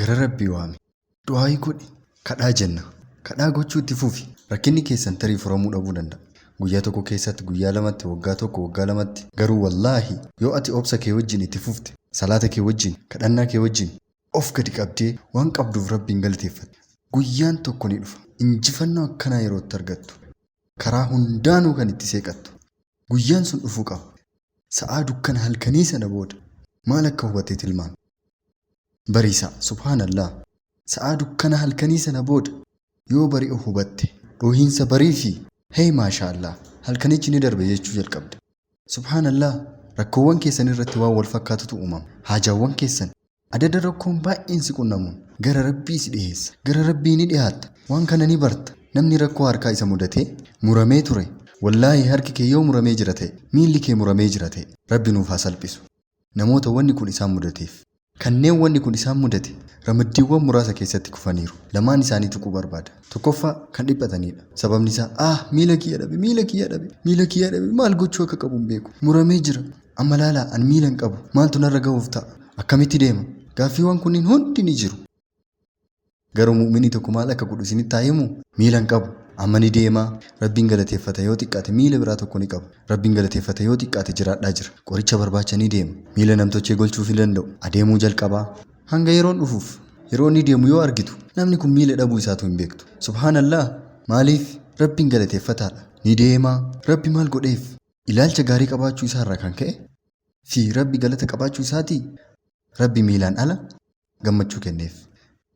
Gara Rabbii waami. Du'aayii godhi. Kadhaa jenna. Kadhaa gochuu itti fufi. Rakkinni keessan tarii furamuu dhabuu danda'a. Guyyaa tokko keessatti, guyyaa lamatti, waggaa tokko, waggaa lamatti. Garuu wallaahi yoo ati obsa kee wajjin itti fufte, salaata kee wajjin, kadhannaa kee wajjin, of gadi qabdee waan qabduuf Rabbiin galateeffatte, guyyaan tokko ni dhufa. Injifannoo akkanaa yeroo itti argattu. Karaa hundaanuu kan itti seeqattu. Guyyaan sun dhufuu qaba. Sa'aa dukkana halkanii sana booda maal akka hubatte tilmaami. Bariisaa, Subhaanallaah! Sa'aa dukkana halkanii sana booda yoo bari'u hubatte, dhoohinsa barii fi hey maasha'allaah! Halkanichi ni darbe jechuu jalqabda. Subhaanallaah! Rakkoowwan keessan irratti waan wal fakkaatutu uumama. Haajaawwan keessan adada rakkoon baay'een si qunnamuun gara Rabbii si dhiheessa. Gara Rabbii ni dhihaatta. Waan kana ni barta. Namni rakkoo harkaa isa mudatee muramee ture, wallaahi harki kee yoo muramee jira ta'e, miilli kee muramee jira ta'e, Rabbi nuuf haa salphisu. Namoota wanni kun isaan mudateef. Kanneen wanni kun isaan mudate ramaddiiwwan muraasa keessatti kufaniiru. Lamaan isaanii tuquu barbaada. Tokkoffaa, kan dhiphataniidha. Sababni isaa, ah, miila kiyya dhabe, miila kiyya dhabe, miila kiyya dhabe, maal gochuu akka qabu hin beeku. Muramee jira. Amma laalaa, an miila hin qabu. Maaltu narra gahuuf ta'a? Akkamitti deema? Gaaffiiwwan kunniin hundi ni jiru. Garuu mu'minni tokko maal akka godhu isinitti haa himu? Miila hin qabu. Amma ni deema. Rabbiin galateeffata yoo xiqqaate miila biraa tokko ni qaba. Rabbiin galateeffata yoo xiqqaate jiraadhaa jira. Qoricha barbaacha ni deema. Miila namtochee golchuuf hin danda'u. Adeemuu jalqaba. Hanga yeroon dhufuuf. Yeroo inni deemu yoo argitu namni kun miila dhabuu isaatu hin beektu. Subhaanallah! Maaliif? Rabbiin galateeffataadha. Ni deema. Rabbi maal godheef? Ilaalcha gaarii qabaachuu isaa irraa kan ka'e fi Rabbi galata qabaachuu isaatii Rabbi miilaan ala gammachuu kenneef.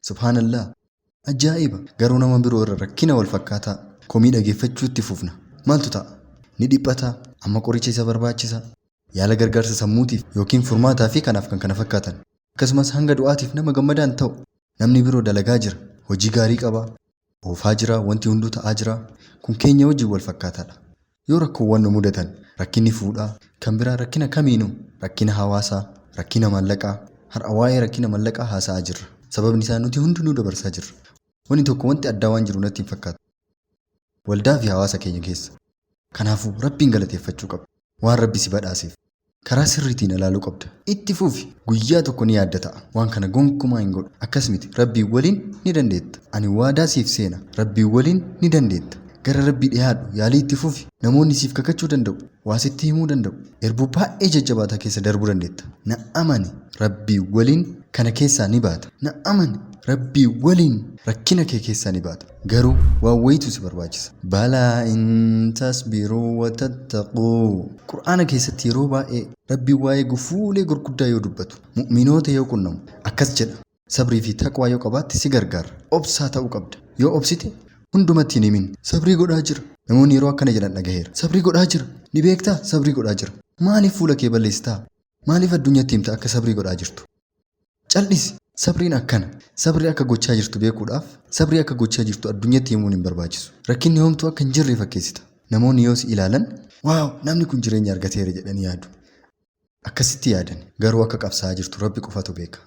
Subhaanallah! Ajaa'iba! Garuu nama biroo irra rakkina wal fakkaataa komii dhageeffachuu itti fufna. Maaltu ta'a? Ni dhiphata, amma qoricha isa barbaachisa, yaala gargaarsa sammuutiif yookiin furmaataa fi kanaaf kan kana fakkaatan. Akkasumas hanga du'aatiif nama gammadaa hin ta'u. Namni biroo dalagaa jira, hojii gaarii qaba, oofaa jira, wanti hunduu ta'aa jira. Kun keenya wajjin wal fakkaataadha. Yoo rakkoowwan nu mudatan, rakkinni fuudhaa, kan biraa rakkina kamiinuu, rakkina hawaasaa, rakkina maallaqaa, har'a waa'ee rakkina mallaqaa haasa'aa jirra. Sababni isaa nuti hundinuu dabarsaa jirra. Wanni tokko wanti addaa waan jiru natti hin fakkaatu. Waldaa fi hawaasa keenya keessa. Kanaafuu Rabbiin galateeffachuu qabda. Waan Rabbi si badhaaseef. Karaa sirriitiin ilaaluu qabda. Itti fufi. Guyyaa tokko ni yaadda ta'a. Waan kana gonkumaa hin godhu. Akkas miti. Rabbiin waliin ni dandeetta. Ani waadaa siif seena. Rabbiin waliin ni dandeetta. Gara Rabbii dhiyaadhu. Yaalii itti fufi. Namoonni siif kakachuu danda'u. Waa sitti himuu danda'u. Irbuu baay'ee jajjabaataa keessa darbuu dandeetta. Na amani. Rabbii waliin kana keessaa ni baata. Na amani. Rabbii waliin rakkina kee keessaa ni baata. Garuu waan wayiitu si barbaachisa. Balaa in tasbiruu wa tattaquu. Qur'aana keessatti yeroo baay'ee Rabbiin waa'ee gufuulee gurguddaa yoo dubbatu, mu'minoota yoo qunnamu akkas jedha, Sabrii fi taqwaa yoo qabaatte si gargaarra. Obsaa ta'uu qabda. Yoo obsite hundumatti hin himin. Sabrii godhaa jira. Namoonni yeroo akkana jedhan dhagaheera. Sabrii godhaa jira. Ni beektaa? Sabrii godhaa jira. Maaliif fuula kee balleessitaa? Maaliif addunyatti himta akka sabrii godhaa jirtu? Cal'isi. Sabriin akkana. Sabrii akka gochaa jirtu beekuudhaaf, sabrii akka gochaa jirtu addunyatti himuun hin barbaachisu. Rakkinni homtuu akka hin jirre fakkeessita. Namoonni yoo si ilaalan, Waaw! Namni kun jireenya argateera jedhanii yaadu. Akkasitti yaadan. Garuu akka qabsaa'aa jirtu Rabbi qofatu beeka.